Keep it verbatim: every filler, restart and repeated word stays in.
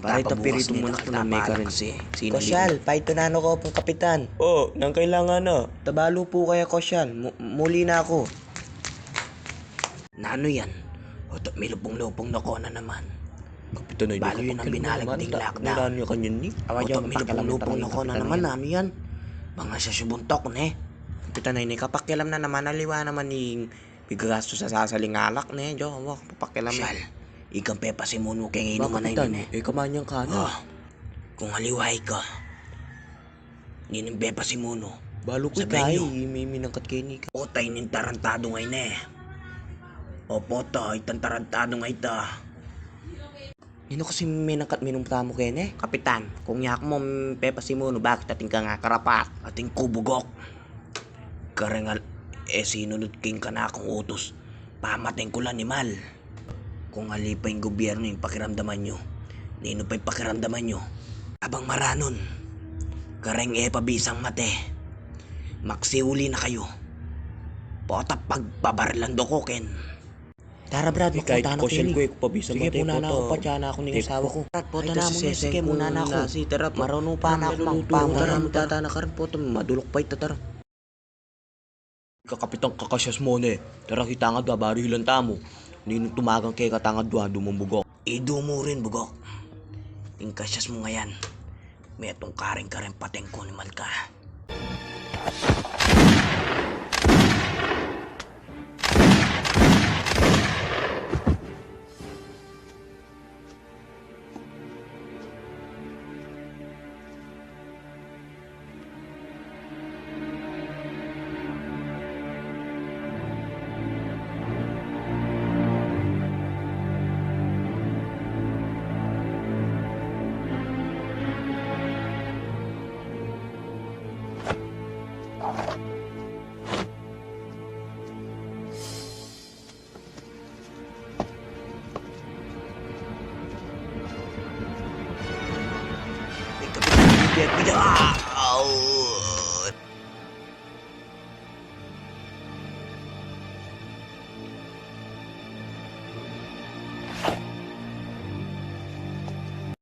Aray, tapiritu mu na ku nang mekarensi. Kosyal, paitu na no ko pung kapitan. O, nanu kailangan na? Tabalu pu kaya, Kosyal. Mu-, muli na ku. Nanu yan? Oto, milupung-lupung na ko na naman. Kapitan, ay, balu yan ang binalag ding lakda. Nanu yan kanyan ni? Oto, milupung-lupung na ko na naman, nanu yan? Bang e sasubuntuk, ne? Kapitan, ay, ne, kapakialam na naman, aliwa naman ing pigagastus sa sasaling alak, ne? Diyo, wa ku papakialam. Kosyal, ikang pepasimunu keng inuman a ini, ne? E ka man yang kana. O, kung aliwa ika, nining pepasimunu. Balu ku ika, e, imi-, minangkat keni ka. Ota, ining tarantadung a ini. Opo, ota, itang tarantadung a ita. Ninu kasi minangkat minum tamu keni? Kapitan, kung yaku mu pepasimunu, bakit atin kang akarapat? Atin ku, Bugok. Kareng al-, e sinunut king kanakung utus, pamaten ku la animal. Kung ali pa ing gobyernu ing pakiramdaman yu, ninu pa ing pakiramdaman yu? Abang maranun, kareng e pa bisang mate, maksiuli na kayu. Pota pagpabarilan da ku ken. Tara, Brad, makunta na ku ini. Sige, puna na ku, patsa na ku ning asawa ku. Brad, pota na mu ini, sige, muna na ku. Marunu pa na ku, mangpangaramu tata na karin, pota maduluk pa ita, tara. Ika, Kapitan, kakasyas mu ne. Tara, kita ngan dua, barilan tamu. Ninung tumagang keka, tanga dua, dumung Bugok. Idumu rin, Bugok. Ing kasyas mu ngayan, metung karin, kareng paten ku animal ka. Ay, Kapitan, hindi ako, ah, au.